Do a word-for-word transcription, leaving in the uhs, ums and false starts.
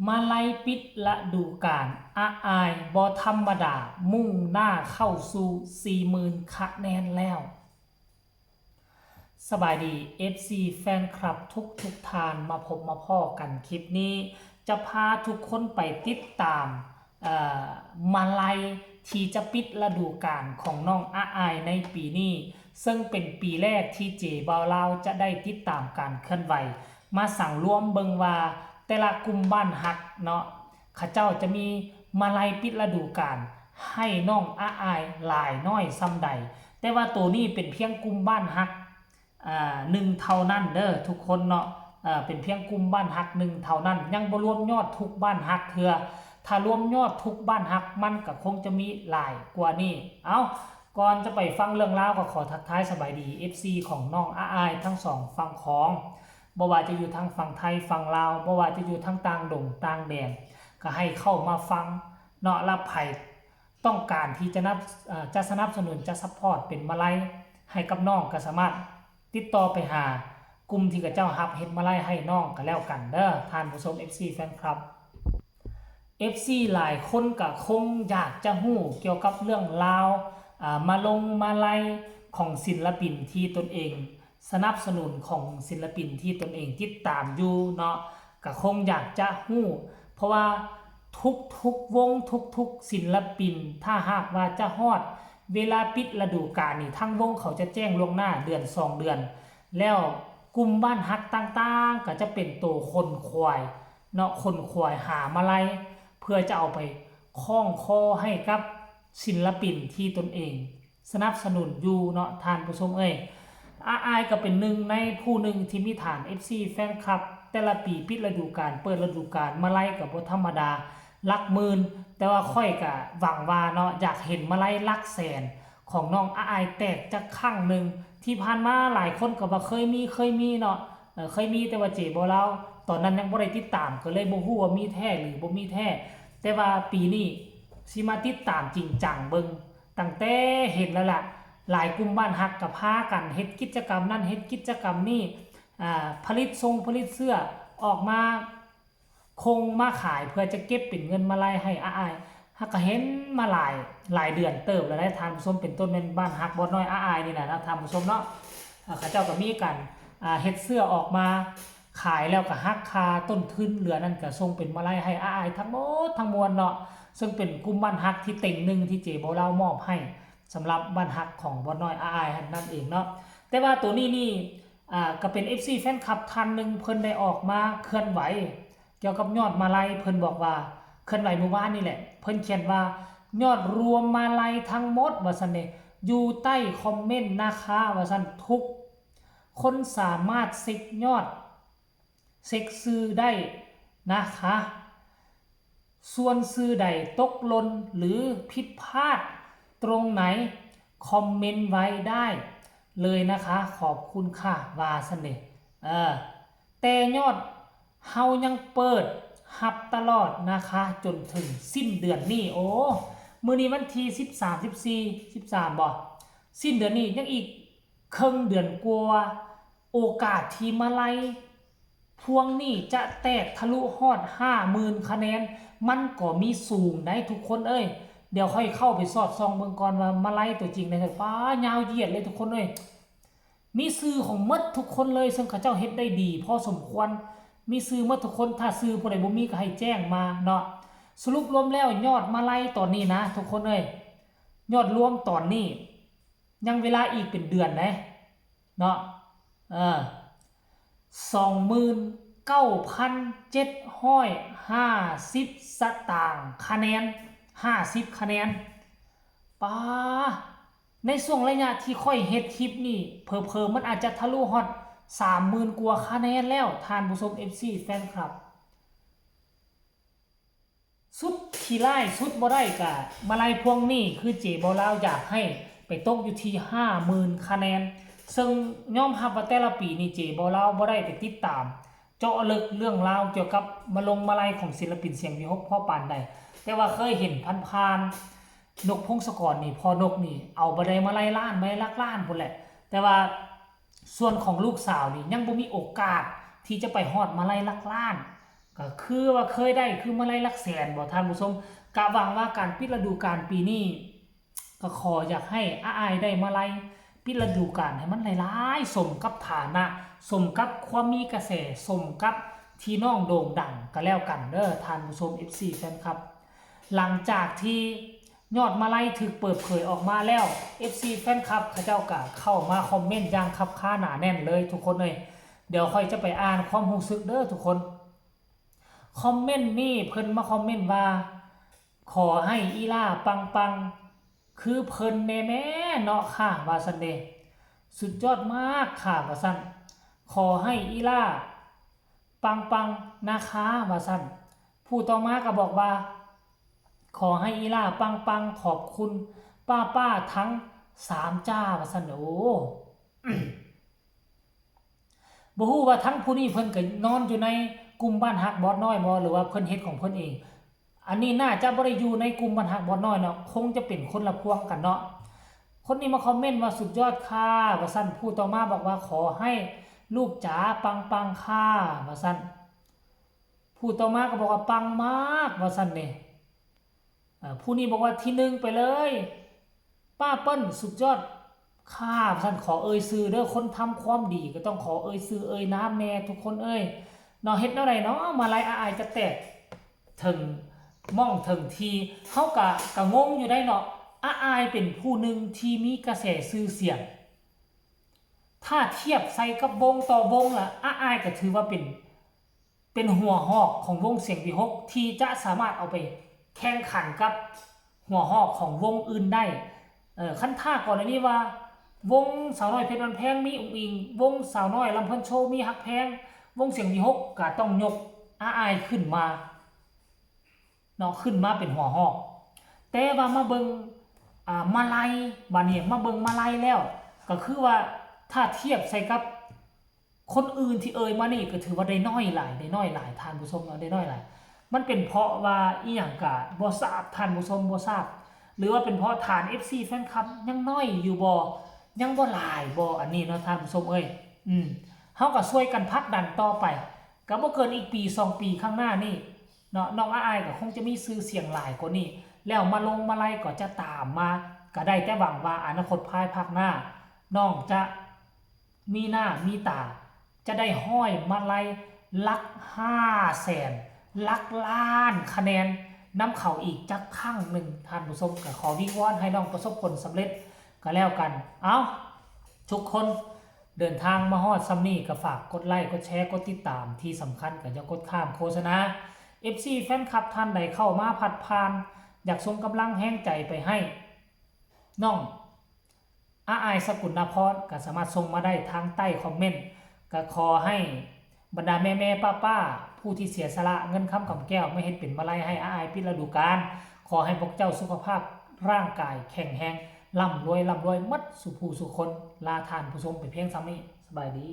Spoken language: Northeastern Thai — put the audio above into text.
มาลัยปิดฤดูกาล อาอายบ่ธรรมดา มุ่งหน้าเข้าสู่สี่หมื่นคะแนนแล้ว สบายดี เอฟซี แฟนคลับทุกทุกๆท่าน มาพบมาพ้อกันคลิปนี้ จะพาทุกคนไปติดตาม เอ่อ มาลัยที่จะปิดฤดูกาลของน้องอาอายในปีนี้ ซึ่งเป็นปีแรกที่เจบ่าวลาวจะได้ติดตามการเคลื่อนไหว มาสังรวมเบิ่งว่าแต่ละกลุ่มบ้านฮักเนาะ เขาเจ้าจะมีมาลัยปิดฤดูกาลให้น้องอาอายหลายน้อยส่ำใด แต่ว่าตัวนี้เป็นเพียงกลุ่มบ้านฮัก อ่า หนึ่งเท่านั้นเด้อทุกคนเนาะ เอ่อ เป็นเพียงกลุ่มบ้านฮักหนึ่งเท่านั้น ยังบ่รวมยอดทุกบ้านฮักเทื่อ ถ้ารวมยอดทุกบ้านฮักมันก็คงจะมีหลายกว่านี้ เอ้า ก่อนจะไปฟังเรื่องราวก็ขอทักทายสบายดี เอฟซี ของน้องอาอายทั้งสองฝั่งของ บ่ว่าจะอยู่ทางฝั่งไทยฝั่งลาว บ่ว่าจะอยู่ทางต่างดงต่างแดน ก็ให้เข้ามาฟังเนาะ และไผต้องการที่จะนับ เอ่อ จะสนับสนุน จะซัพพอร์ตเป็นมาลัยให้กับน้องก็สามารถติดต่อไปหากลุ่มที่เขาเจ้าฮับเฮ็ดมาลัยให้น้องก็แล้วกันเด้อ ท่านผู้ชม เอฟซี แฟนคลับ เอฟซี หลายคนก็คงอยากจะฮู้เกี่ยวกับเรื่องราว อ่า มาลงมาลัยของศิลปินที่ตนเองสนับสนุน ของศิลปินที่ตนเองติดตามอยู่เนาะ ก็คงอยากจะฮู้ เพราะว่าทุกๆวง ทุกๆศิลปิน ถ้าหากว่าจะฮอดเวลาปิดฤดูกาลนี่ ทางวงเขาจะแจ้งล่วงหน้าเดือนสองเดือน แล้วกลุ่มบ้านฮักต่างๆ ก็จะเป็นตัวขนขวายเนาะ ขนขวายหามาลัย เพื่อจะเอาไปคล้องคอให้กับศิลปินที่ตนเองสนับสนุนอยู่เนาะ ท่านผู้ชมเอ้ย อาอายก็เป็นหนึ่งในผู้หนึ่งที่มีฐาน เอฟซี แฟนคลับ แต่ละปีปิดฤดูกาล เปิดฤดูกาล มาลัยก็บ่ธรรมดา หลักหมื่น แต่ว่าข้อยก็หวังว่าเนาะ อยากเห็นมาลัยหลักแสนของน้องอาอายแตกจักครั้งหนึ่ง ที่ผ่านมาหลายคนก็ว่าเคยมี เคยมีเนาะ เอ่อ เคยมี แต่ว่าเจบ่าวลาวตอนนั้นยังบ่ได้ติดตาม ก็เลยบ่ฮู้ว่ามีแท้หรือบ่มีแท้ แต่ว่าปีนี้สิมาติดตามจริงจังเบิ่ง ตั้งแต่เห็นแล้วล่ะ หลายกลุ่มบ้านฮักก็พากันเฮ็ดกิจกรรมนั่น เฮ็ดกิจกรรมนี่ อ่า ผลิตทรงผลิตเสื้อออกมา คงมาขายเพื่อจะเก็บเป็นเงินมาลัยให้อาอาย ฮักก็เห็นมาหลาย หลายเดือนเติบแล้วได้ ท่านผู้ชม เป็นต้นแม่นบ้านฮักบอสน้อยอาอายนี่แหละนะ ท่านผู้ชมเนาะ อ่า เขาเจ้าก็มีการ อ่า เฮ็ดเสื้อออกมาขายแล้วก็หักค่าต้นทุน เหลือนั่นก็ส่งเป็นมาลัยให้อาอายทั้งหมดทั้งมวลเนาะ ซึ่งเป็นกลุ่มบ้านฮักที่เต็งหนึ่งที่เจบ่าวลาวมอบให้ สำหรับบ้านฮักของบอสน้อยอาอายนั่นเองเนาะ แต่ว่าตัวนี้นี่ อ่า ก็เป็น เอฟซี แฟนคลับท่านหนึ่ง เพิ่นได้ออกมาเคลื่อนไหว เกี่ยวกับยอดมาลัย เพิ่นบอกว่าเคลื่อนไหวเมื่อวานนี่แหละ เพิ่นเขียนว่ายอดรวมมาลัยทั้งหมดว่าซั่นเด้ อยู่ใต้คอมเมนต์นะคะว่าซั่น ทุกคนสามารถเช็คยอด เช็คชื่อได้นะคะ ส่วนชื่อใดตกหล่นหรือผิดพลาดตรงไหน คอมเมนต์ไว้ได้เลยนะคะ ขอบคุณค่ะ ว่าซั่นเด้ เออ แต่ยอดเฮายังเปิดฮับตลอดนะคะ จนถึงสิ้นเดือนนี้ โอ้ มื้อนี้วันที่สิบสาม สิบสี่ สิบสาม บ่ สิ้นเดือนนี้ยังอีกครึ่งเดือนกว่า โอกาสที่มาลัยพวงนี้จะแตกทะลุฮอดห้าหมื่นคะแนน มันก็มีสูงได้ทุกคนเอ้ย เดี๋ยวค่อยเข้าไปสอดส่องเบิ่งก่อนว่ามาลัยตัวจริงในไฟฟ้ายาวเหยียดเลยทุกคนเอ้ย มีชื่อของหมดทุกคนเลย ซึ่งเขาเจ้าเฮ็ดได้ดีพอสมควร มีชื่อหมดทุกคน ถ้าชื่อผู้ใดบ่มีก็ให้แจ้งมาเนาะ สรุปรวมแล้วยอดมาลัยตอนนี้นะทุกคนเอ้ย ยอดรวมตอนนี้ ยังเวลาอีกเป็นเดือนนะเนาะ เออ สองหมื่นเก้าพันเจ็ดร้อยห้าสิบสตางค์ คะแนน ห้าสิบคะแนน ป๊า ในช่วงระยะที่ข้อยเฮ็ดคลิปนี่ เผลอๆ มันอาจจะทะลุฮอดสามหมื่นกว่าคะแนนแล้ว ท่านผู้ชม เอฟซี แฟนคลับ สุดขี้ร้ายสุดบ่ได้กะมาลัยพวงนี้ คือเจบ่าวลาวอยากให้ไปตกอยู่ที่ห้าหมื่นคะแนน ซึ่งยอมรับว่าแต่ละปีนี่เจบ่าวลาวบ่ได้ไปติดตาม เจาะลึกเรื่องราวเกี่ยวกับมาลงมาลัยของศิลปินเสียงวิหคพ่อปานใด แต่ว่าเคยเห็นผ่านๆ นกพงศกรนี่ พ่อนกนี่เอาบ่ได้มาลัยล้าน มาลัยหลักล้านพุ้นแหละ แต่ว่าส่วนของลูกสาวนี่ยังบ่มีโอกาสที่จะไปฮอดมาลัยหลักล้าน คือว่าเคยได้คือมาลัยหลักแสนบ่ท่านผู้ชม กะหวังว่าการปิดฤดูกาลปีนี้ ก็ขออยากให้อ้ายได้มาลัยปิดฤดูกาลให้มันหลายๆ สมกับฐานะ สมกับความมีกระแส สมกับที่น้องโด่งดังก็แล้วกันเด้อท่านผู้ชม เอฟซี แฟนคลับ หลังจากที่ยอดมาลัยถูกเปิดเผยออกมาแล้ว เอฟซี แฟนคลับเขาเจ้าก็เข้ามาคอมเมนต์อย่างคับคาหนาแน่นเลยทุกคนเอ้ย เดี๋ยวค่อยจะไปอ่านความรู้สึกเด้อทุกคน คอมเมนต์นี่เพิ่นมาคอมเมนต์ว่า ขอให้อีหล่าปังๆ คือเพิ่นแน่แม่เนาะค่ะ ว่าซั่นเด้ สุดยอดมากค่ะ ว่าซั่น ขอให้อีหล่าปังๆ นะคะ ว่าซั่น ผู้ต่อมาก็บอกว่า ขอให้อีหล่าปังๆ ขอบคุณป้าๆ ทั้งสามจ้า ว่าซั่น โอ้ บ่ฮู้ว่าทั้งผู้นี้เพิ่นก็นอนอยู่ในกลุ่มบ้านฮักบอสน้อยบ่ หรือว่าเพิ่นเฮ็ดของเพิ่นเอง อันนี้น่าจะบ่ได้อยู่ในกลุ่มบ้านฮักบอสน้อยเนาะ คงจะเป็นคนละพวงกันเนาะ คนนี้มาคอมเมนต์ว่า "สุดยอดค่ะ" ว่าซั่น ผู้ต่อมาบอกว่า "ขอให้ลูกจ๋าปังๆ ค่ะ" ว่าซั่น ผู้ต่อมาก็บอกว่า "ปังมาก" ว่าซั่นเด้ เอ่อ ผู้นี้บอกว่า "ที่หนึ่งไปเลย ป้าเปิ้ลสุดยอดค่ะ" ว่าซั่น ขอเอ่ยชื่อเด้อ คนทำความดีก็ต้องขอเอ่ยชื่อเอ่ยนามแน่ทุกคนเอ้ย เนาะ เฮ็ดแนวใดเนาะ มาลัยอ้ายจะแตกเถิงหม่องเถิงที เฮากะ กะงงอยู่ได้เนาะ อ้ายเป็นผู้หนึ่งที่มีกระแสชื่อเสียง ถ้าเทียบใส่กับวงต่อวงละ อ้ายก็ถือว่าเป็น เป็นหัวหอกของวงเสียงวีหก ที่จะสามารถเอาไปแข่งขันกับหัวหอกของวงอื่นได้ เอ่อ คันถ้าก่อนอันนี้ว่า วงสาวน้อยเพชรบ้านแพงมีอุ๋งอิ๋ง วงสาวน้อยลำเพลินโชว์มีฮักแพง วงเสียงวีหกก็ต้องยกอ้ายขึ้นมา เนาะ ขึ้นมาเป็นหัวหอก แต่ว่ามาเบิ่ง อ่า มาลัย บัดนี้มาเบิ่งมาลัยแล้ว ก็คือว่าถ้าเทียบใส่กับคนอื่นที่เอ่ยมานี่ ก็ถือว่าได้น้อยหลาย ได้น้อยหลาย ท่านผู้ชมเนาะ ได้น้อยหลาย มันเป็นเพราะว่าอีหยังกะบ่ทราบ ท่านผู้ชมบ่ทราบ หรือว่าเป็นเพราะฐาน เอฟซี แฟนคลับยังน้อยอยู่บ่ ยังบ่หลายบ่ อันนี้เนาะ ท่านผู้ชมเอ้ย อืม เฮาก็ช่วยกันผลักดันต่อไป ก็บ่เกินอีกปีสองปีข้างหน้านี่เนาะ น้องอ้ายก็คงจะมีชื่อเสียงหลายกว่านี้ แล้วมาลงมาลัยก็จะตามมา ก็ได้แต่หวังว่าอนาคตภายภาคหน้า น้องจะมีหน้ามีตา จะได้ห้อยมาลัยหลักห้าแสน หลักล้านคะแนนนำเขาอีกจักครั้งหนึ่ง ท่านผู้ชม ก็ขอวิงวอนให้น้องประสบผลสำเร็จก็แล้วกัน เอ้า ทุกคนเดินทางมาฮอดส่ำนี้ก็ฝากกดไลค์ กดแชร์ กดติดตาม ที่สำคัญก็อย่ากดข้ามโฆษณา เอฟซี แฟนคลับท่านใดเข้ามาพัดผ่าน อยากส่งกำลังแฮงใจไปให้น้อง อ้ายสกุลนพร ก็สามารถส่งมาได้ทางใต้คอมเมนต์ ก็ขอให้บรรดาแม่ๆ ป้าๆ ผู้ที่เสียสละเงินคำกำแก้วมาเฮ็ดเป็นมาลัยให้อ้ายปิดฤดูกาล ขอให้พวกเจ้าสุขภาพร่างกายแข็งแรง ร่ำรวย ร่ำรวยหมดสู่ผู้สู่คน ลาท่านผู้ชมไปเพียงส่ำนี้ สบายดี